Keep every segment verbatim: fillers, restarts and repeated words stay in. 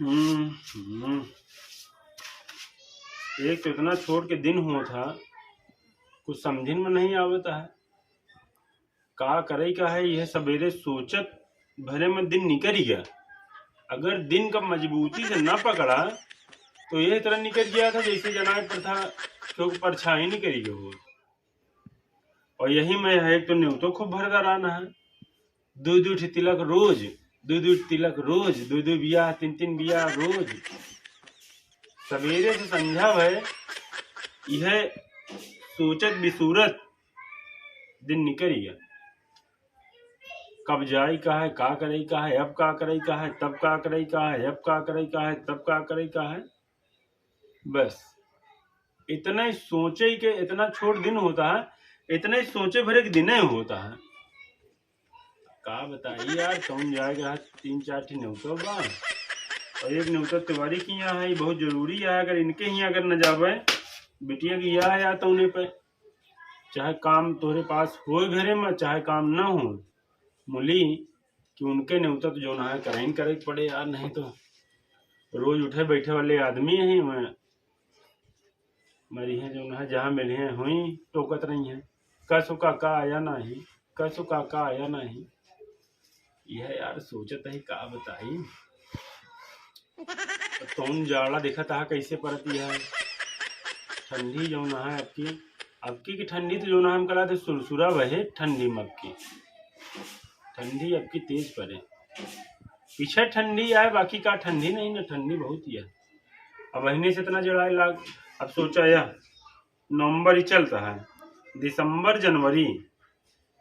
हम्म, हम्म। एक तो इतना छोट के दिन होत ह, कुछ समझिन में नहीं आवत ह। का करे का है, यह सबेरे सोचत भरे में दिन निकरि गया। अगर दिन का मजबूती से न पकड़ा, तो यह तरह निकरि गया था, जैसे जनाए पर था, क्योंकि परछाई निकरि गया हो। और यही में है, एक तो नेवतो खूब भरदा रहना है, दो दो ठे तिलक रोज, दो दो तिलक रोज, दो दो बियाह, तीन तीन बियाह रोज। सबेरे से संझा भय यह सोचत बिसूरत दिन निकरि गया। कब जाई का है, का करई का है, अब का करई का है, तब का करई का है, अब का करई का है, तब का करई का है। बस इतने सोचे के, इतना छोट दिन होता है, इतने सोचे भरे के दिने होता है। का बताई यार, कौन जाएगा? तीन चार ठे नेवतो बा और एक नेवता तिवारी की यहाँ है, बहुत जरूरी है। अगर इनके ही अगर न जावे, बिटिया की यहाँ है, तो उन्हें पे चाहे काम तोहरे पास होए घरे में, चाहे काम ना हो, मुली कि उनके नेवता तो जौन है करइन करे के पड़े यार, नहीं तो रोज उठे बैठे वाले आदमी हैं, मैं मरी हैं जौन है जहाँ मिले हैं हुई टोकत रही हैं, "कसो काका आया नाही, कसो काका आया नाही।" यह यार सोचत है का बताई। तौन जाड़ा देखत हा कैसे परत है। ठंडी जौन है अबकी, अबकी की ठंडी तो जौन है हम कला थे सुरसुरा बहे ठंडी में अबकी। ठंडी अबकी तेज परे। पीछे ठंडी आए, बाकी का ठंडी नहीं ना, ठंडी बहुत ही है। अब महीने से इतना जड़ाए लाग। अब सोचा या नवंबर ही चलता है, दिसंबर जनवरी,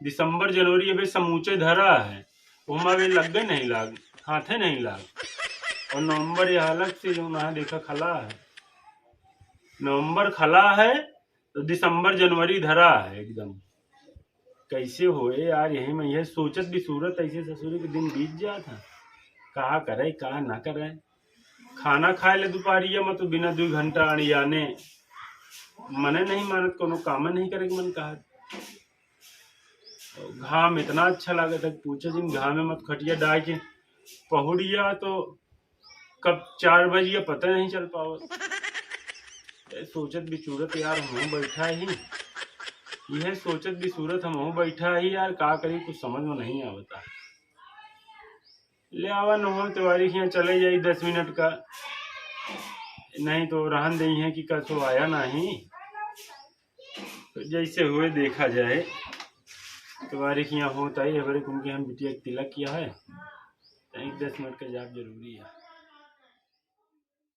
दिसंबर जनवरी अबे समूचे धरा है, ओमा अबे लग्गे नहीं लाग, हाथे नहीं लाग। और नवंबर यह अलग से जौन है देखा खला है, नवंबर खला है तो दिसंबर जनवरी धरा है एकदम। कैसे होए यार, यही में यह सोचत बिसूरत ऐसे ससुरी के दिन बीत जात है, का करे का ना करे। खाना खाए ले दोपहरिया में तो बिना दो घंटा अड़ियाने मने नहीं मानत, कोनो काम नहीं करे के मन कहत। घाम इतना अच्छा लागत है, पूछे जिन। घामे मत खटिया डाल के पहुड़िया तो कब चार बज गया पता नहीं चल पावत। ये सोचत बिचूरत यार हम बैठा ही, यह सोचत बिसूरत हम बैठा ही यार, का करी कुछ समझ में नहीं आवता। ले आवा न हो तिवारी के यहाँ चले जाई दस मिनट का, नहीं तो रहन दे हैं कि कसो आया नहीं। तो जैसे हुए देखा जाए। तिवारी के यहाँ होता ही है बड़े, उनके हम बिटिया के तिलक किया है, तो एक दस मिनट का जाप जरूरी है।